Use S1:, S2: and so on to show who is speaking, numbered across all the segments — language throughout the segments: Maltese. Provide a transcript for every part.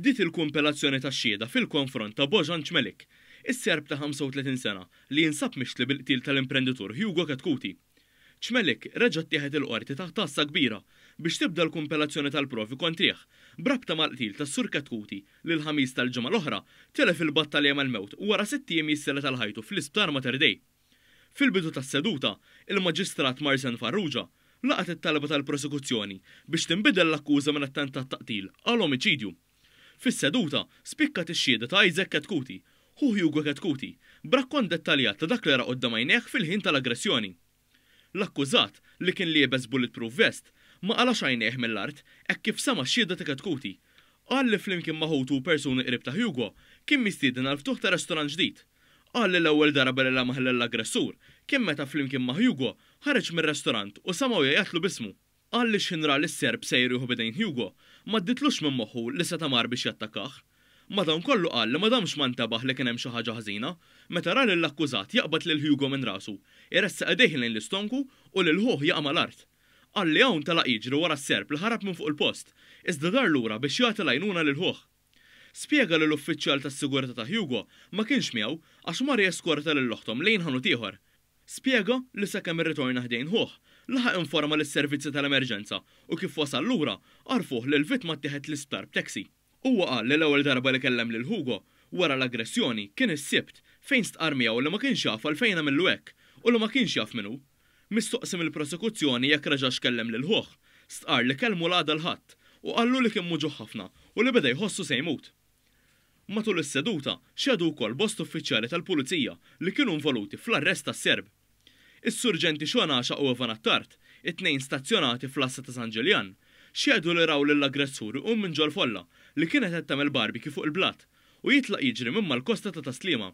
S1: Bdiet il-kumpilazzjoni tax-xhieda fil-konfront ta' Bojan Cmelik, is-Serb ta' 35 sena li jinsab mixli bil-qtil tal-imprenditur Hugo Chetcuti. Cmelik reġa' ttieħed il-Qorti taħt għassa kbira biex tibda l-kumpilazzjoni tal-provi kontrih b'rabta mal-qtil tas-Sur Chetcuti li l-Ħamis tal-ġimgħa l-oħra tilef il-battalja mal-mewt wara sitt ijiem jissielet għal ħajtu fl-Isptar Mater Dei. Fil-bidu tas-seduta, il-Maġistrat Marsen Farrugia laqgħet it-talba tal-prosekuzzjoni biex tinbidel l-akkuża minn attentat ta' qtil għal omiċidju. Fis-seduta, spikkat ix-xhieda ta' Isaac Chetcuti, ħu Hugo Chetcuti, b'rakkont dettaljat ta' dak li ra quddiem għajnejh fil-ħin tal-aggressjoni. L-akkużat, li kien liebes bulletproof vest, ma qalax għajnejh mill-art hekk kif sema' x-xhieda ta' Chetcuti. Qal li flimkien ma' ħutu u persuni qrib ta' Hugo kien mistieden għall-ftuħ ta' restorant ġdid. Qal li l-ewwel darba li lemaħ lill-aggressur kien meta flimkien ma' Hugo ħareġ mir-restorant u semgħu jgħajjatlu b'ismu. Qal li x'ħin ra lis-Serb sejjer jieħu b'idejn Hugo, m'għadditlux minn moħħu li seta' mar biex jattakkah. Madankollu qal li ma damx ma ntebaħ li kien hemm xi ħaġa ħażina meta ra lill-akkużat jaqbad lil Hugo minn rasu, iressaq idejh lejn l-istonku u lil ħuh jaqa' mal-art. Qal li hawn telaq jiġri wara s-Serb li ħarab minn fuq il-post, iżda dar lura biex jagħti l-għajnuna lil ħuh. Spjega li l-uffiċjal tas-sigurtà ta' Hugo ma kienx miegħu għax mar jeskorta lil oħthom lejn ħanut ieħor. Spjega li sakemm irritorna ħdejn ħuh, laħaq informa lis-servizzi tal-emerġenza u kif wasal lura għarfuh li l-vittma ttieħed l-isptar b'taxi. Huwa qal li l-ewwel darba li kellem lil Hugo wara l-aggressjoni kien is-Sibt fejn stqarr miegħu li ma kienx jaf għalfejn għamillu hekk u li ma kienx jaf min hu. Mistoqsi mill-prosekuzzjoni jekk reġax kellem lil ħuh, stqarr li kellmu l-għada l-Ħadd u qallu li kien muġugħ ħafna u li beda jħossu se jmut. Matul is-seduta xehdu wkoll bosta uffiċjali tal-Pulizija li kienu involuti fl-arrest tas-Serb. Is-Surġenti Sean Għaxaq u Evan Attard, it-tnejn stazzjonati fl-għassa ta' San Ġiljan, xehdu li raw lill-aggressur iqum minn ġol-folla li kienet qed tagħmel barbecue fuq il-blat u jitlaq jiġri minn mal-kosta ta' Tas-Sliema.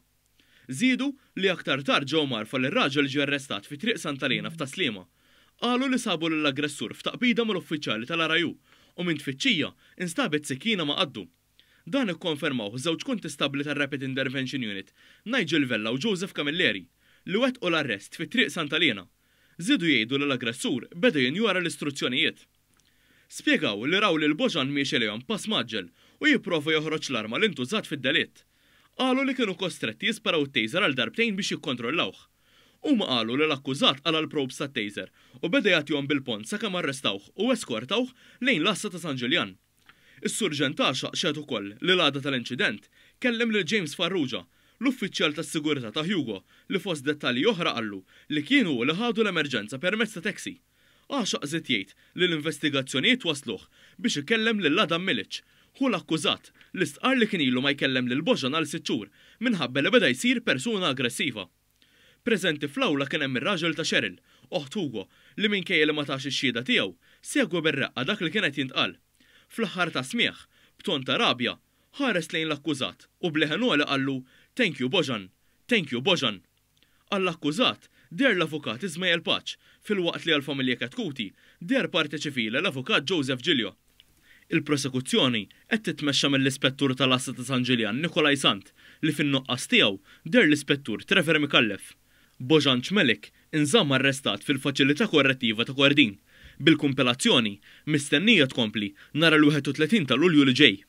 S1: Żiedu li aktar tard ġew mgħarrfa li r-raġel ġie arrestat fi Triq Santa Liena f'Tas-Sliema. Qalu li sabu lill-aggressur f'taqbida mal-uffiċjali tal-RIU u minn tfittxija instabet sikkina ma' qaddu. Dan ikkonfermawh żewġ kuntistabbli tar-Rapid Intervention Unit, Nigel Vella u Joseph Camilleri, li wettqu l-arrest fi Triq Santa Liena. Żiedu jgħidu li l-aggressur beda jinjora l-istruzzjonijiet. Spjegaw li raw lil Bojan miexi lejhom b'pass mgħaġġel u jipprova joħroġ l-arma li ntużat fid-delitt. Qalu li kienu kostretti jisparaw it-taser għal darbtejn biex jikkontrollawh. Huma qalu li l-akkużat qala' l-probes tat-taser u beda jagħtihom bil-ponn sakemm arrestawh u eskortawh lejn l-għassa ta' San Ġiljan. Is-Surġent Għaxaq xehed ukoll li l-għada tal-inċident kellem lil James Farrugia, l-uffiċjal tas-sigurtà ta' Hugo li fost dettalji oħra qallu li kien hu li ħadu l-emerġenza permezz ta' taxi. Għaxaq żied jgħid li l-investigazzjonijiet wassluh biex ikellem lil Adam Milic, ħu l-akkużat, li stqarr li kien ilu ma jkellem lil Bojan għal sitt xhur minħabba li beda jsir persuna aggressiva. Preżenti fl-awla kien hemm ir-raġel ta' Cheryl, oħt Hugo, li minkejja li ma tax ix-xhieda tiegħu, segwa bir-reqqa dak li kien qed jintqal. Fl-aħħar tas-smigħ, b'ton ta' rabja, ħares lejn l-akkużat u b'leħen għoli qallu, Thank you Bojan! Thank you Bojan! Għall-akkużat, deher l-Avukat Ismael Pace, filwaqt li għall-familja Chetcuti, deher parte civile l-Avukat Joseph Giglio. Il-prosekuzzjoni qed titmexxa mill-Ispettur tal-Għassa ta' San Ġiljan Nikolai Sant, li fin-nuqqas tiegħu deher l-Ispettur Trevor Micallef. Bojan Cmelik inżamm arrestat fil-Faċilità Korrettiva ta' Kordin, bil-kumpilazzjoni mistennija tkompli nhar il-31 ta' Lulju li ġej.